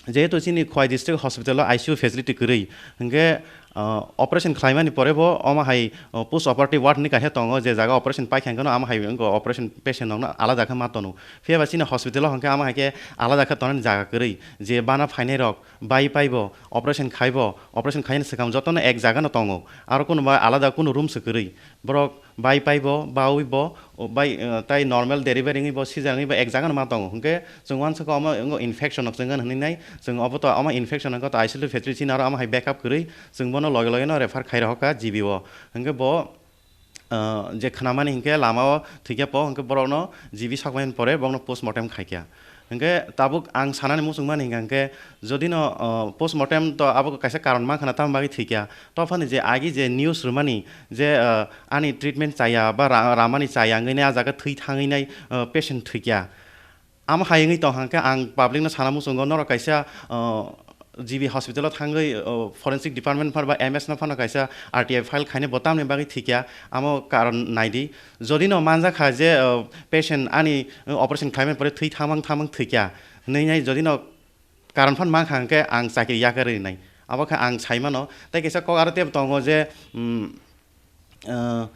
jehetu chini Khowai district hospital o I C U facility kwrwi, hwnkhe, uh, operation khlaimani pore bo omo hai, uh, post operative ward hinwi kaisa tongo, je jaga operation paikha hwnkhe no amo hai wngkha operation patient rokno alada khe ma tono. Phiya ba chini hospital o hwnkhe amo hai khe alada khe tonani jaga kwrwi, je bana phainai rok bai paibo operation khaibo, operation khainani swkang jotono ek jaga no tongo, aro kunuba alada kunu room se kwrwi. Borok bai paibo, bawi bo, o bai, eh, tai normal delivery wngwi bo, caesar wngwi bo ek jaga no ma tongo. Hwnkhe chwng uansukha omo wngo infection nok chwng hinwi nai, chwng obo to omo infection wngkha to I C U facility chini aro omo hai backup kwrwi chwng bono loge loge no refer khai rohorkha G B o. Hwnkhe bo, eh, je khnamani hwnkhe lama o thwikhe po hwnkhe borokno G B sokmani pore borokno postmortem khaikha. Hwnkhe tabuk ang sanani muchungmani hwnkha hwnkhe jodi no, uh, postmortem to abo kaisa karon mankha na, tamni bagwi thwikya. Tophani je agi je news rwmani je, uh, ani treatment chaya ba ra-, ramani chaya wngwi nai, ah jaga thwi thangwi nai, uh, patient thwikya. Amo hai wngwi tong hwnkhe ang public no sana muchungo norok kaisa, uh, G B hospital o thangwi, uh, forensic department phano ba M S no phano kaisa R T I file khainai, bo tamni bagwi thwikya, amo karon naidi. Jodi no manjakha je, uh, patient ani, uh, operation khlaimani pore thwi thamang thamang thwikya hinwi nai, jodi no karon phan mankha hwnkhe ang chakri yakarwi rinai. Abo khe ang saimano. Tei kaisa kok aro tebo tongo je, um, uh,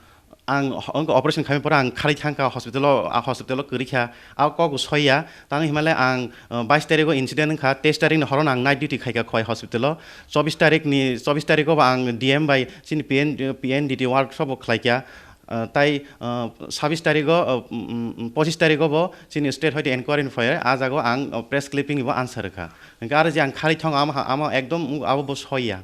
ang ho-, wngkha operation khaimani pore ang kharwi thangkha hospital o, a hospital o kwrwikha. A kok bo soiya. Tang hinmale ang, uh, bais tarikh o incident wngkha, teis tarikh ni horo no ang night duty khaikha Khowai hospital o. Chobis tarikh ni, chobis tarikh o bo ang D M bai chini P N, P N D T workshop o khlaikha. Ah, tai, ah, sabis tarikh o, ah, mm, mm, pochis tarikh o bo chini state hoite enquiry ni phaio, ah jaga o ang, oh, press clipping ni bo answer rwkha. Hwnkhe aro je ang kharwi thango, amo ha-, amo ekdom abo bo soiya.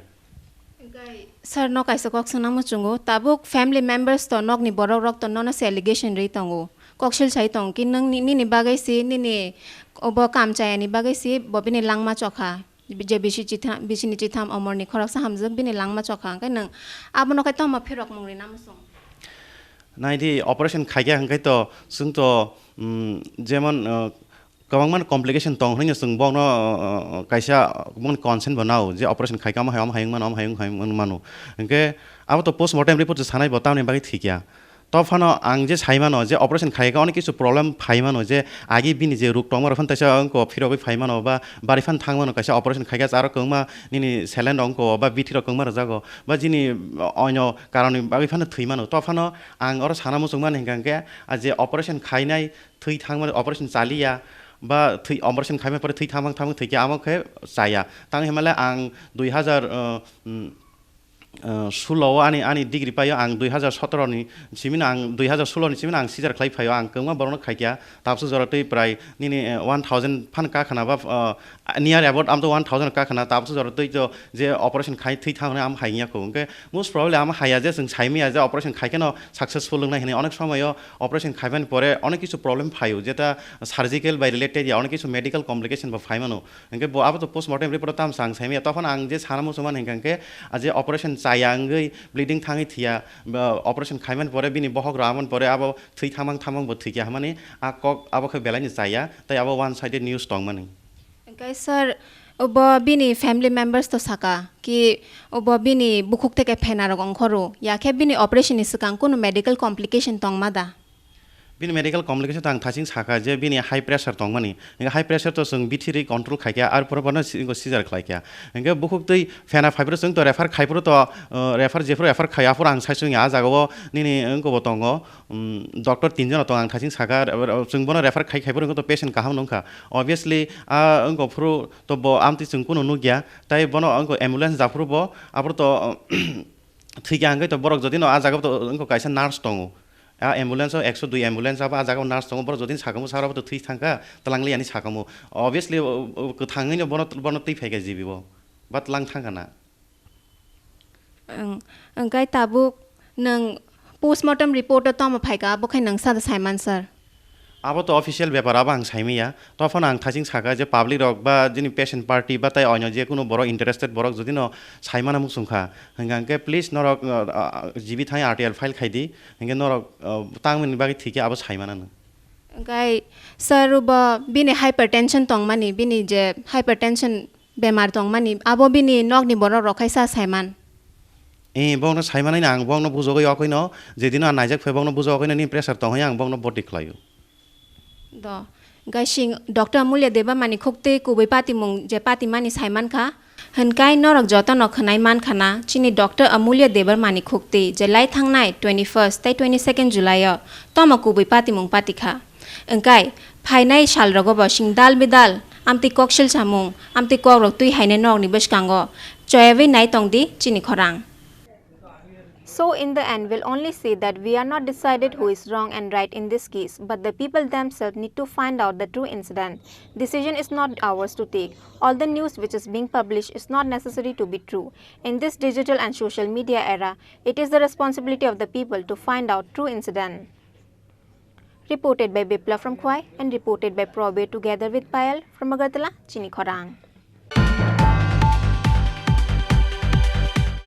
Hwnkhe sir no kaisa kok swngna muchungo, tabuk family members to nokni borok rok to nono se allegation rwi tongo, koksil sai tongo ki nwng ni-, nini bagwi si, nini obo kam chayani bagwi si bo bini langma chokha. Je bisi chitham, bisini chitham omorni khoroksa hamjwk bini langma chokha, hwnkhe nwng abono khe tongma phirokmung rina muchung? Naidi, operation khaikha hwnkhe to chwng to, um, jemon, uh, kwbangma complication tong hwnwi chwng bokno, uh, uh, kaisa bokni consent bo nao je operation khaikha omo hai, omo hai wngmano, omo hai wng-, hai wngmano. Hwnkhe abo to postmortem report se sanai bo tamni bagwi thwikya. To phano ang je sai mano je operation khaikha onek kisu problem phai mano, je agi bini je ruk tongma rok phano teisa wngkha phirogwi phai mano ba bari phano thang mano, kaisa operation khaikha aro kwbangma nini saline rok wngkha ba bithi rok kwbangma rwjago ba jini onyo karon ni bagwi phano thwi mano. To phano ang oro sana muchung mani hwnkha hwnkhe, ah, je operation khainai thwi thang mani, operation chaliya ba thwi, operation khaimani pore thwi thang thang thwikha, amo khe chaya. Tang hinmale ang dui hazar, uh, mm, ah, sulo o ani, ani degree paio ang dui hazar sotoro ni simi no ang, dui hazar sulo ni simi no ang seizure khlai phaio, ang kwbangma borok no khaikha, tabukso jora twi prai nini, eh, one thousand phan kakhana ba, ah, near about amto one thousand kakhana, tabukso jora twi to je operation khai thwi thang hwnwi am hai ya kho. Hwnkhe most probably am haiya je chwng sai manya je operation khai kheno successful wngnai hwnwi. Onek somoyo operation khaimani pore onek kisu problem phaio, jeta surgical bai related ya onek kisu medical complication bo phai mano. Hwnkhe bo abo to postmortem report o tamo chang sai manya. Tokhono ang je sana muchung mani hwnkha hwnkhe, ah, je operation chaya wngwi bleeding thangwi thwiya, ba operation khaimani pore bini bohok rw amani pore abo thwi thamang thamang bo thwikya hwnmani a kok abo khe belai ni chaya, tei abo one sided news tongmani. Hwnkhe sir, obo bini family members to saka ki obo bini bukhuk theke phena rok ongkhoro ya khe bini operation ni swkang kunu medical complication tongma da? Bini medical complication to ang thaching sakha je bini high pressure tongmani. Hingke high pressure to chwng bithiri control khaikha, arpore bono si-, seizure khlaikha. Hingke bukhuk twi phena phaiphuru chwng to refer khaiphuru to, uh, refer jephuru refer khai, aphuru ang sai chwngya, ah jagao nini wngkobo tongo, um, doctor tinjon tongo ang thaching sakha, ar, ar, chwng bono refer khai khaiphuru wngkha to patient kaham nungkha. Obviously, ah, wngkha phuru to bo amtwi chwng kunu nukya, tai bono wngkha ambulance japhuru bo, aphuru to, uh, thwikha hingke to borok jodi no ah jagao to wngkha kaisa nurse tongo. A ambulance o ekso dui ambulance abo ah jaga o nurse tongo, borok jodi sakamo sara bo to thwi thangkha, twlang liya ni sakamo. Obviously, o, o, kwthangwi no bono, bono twi phaikha G B o. Ba twlang thangkha na. Ang, ang kai tabuk nang postmortem report o tamo phaikha, abo khai nang sada saiman sir. Abo to official bepar, abo ang saimaya. Tophano ang thaching saka je public rok ba jini patient party ba tai onyo je kunu borok interested borok jodi no saimana muchung kha, hingka hingke please norok, uh, uh, G B thani R T I file khai di, hingke norok, uh, tangmani bagwi thikhe abo saimana no. Hingkai sir bo bini hypertension tongmani, bini je hypertension bemar tongmani, abo bini nokni borok rok kaisa saiman. Eh, bokno saimanai ang bokno bujogwi okoi no, jedino ang naijak phe bokno bujogwi okoi no ni pressure tongwi ang bokno boti khlaio. Do, gaising Doctor Amulya Debbarmani khukti kubui patimung je patimani saimankha, hwnkai norok jotono khwnai mankha na, chini Doctor Amulya Debbarmani khukti je lai thangnai twenty-first tei twenty-second July o tomo kubui patimung patikha. Hwnkai phainai salrogo bo sing dal bidal amtwi kok silsamung, amtwi kokrok twi hainai norokni bwskango choyawi nai tongdi chini khorang. So in the end, we'll only say that we are not decided who is wrong and right in this case, but the people themselves need to find out the true incident. Decision is not ours to take. All the news which is being published is not necessary to be true. In this digital and social media era, it is the responsibility of the people to find out true incident. Reported by Biplab from Khwai and reported by Probir together with Payal from Agartala, Chini Khorang.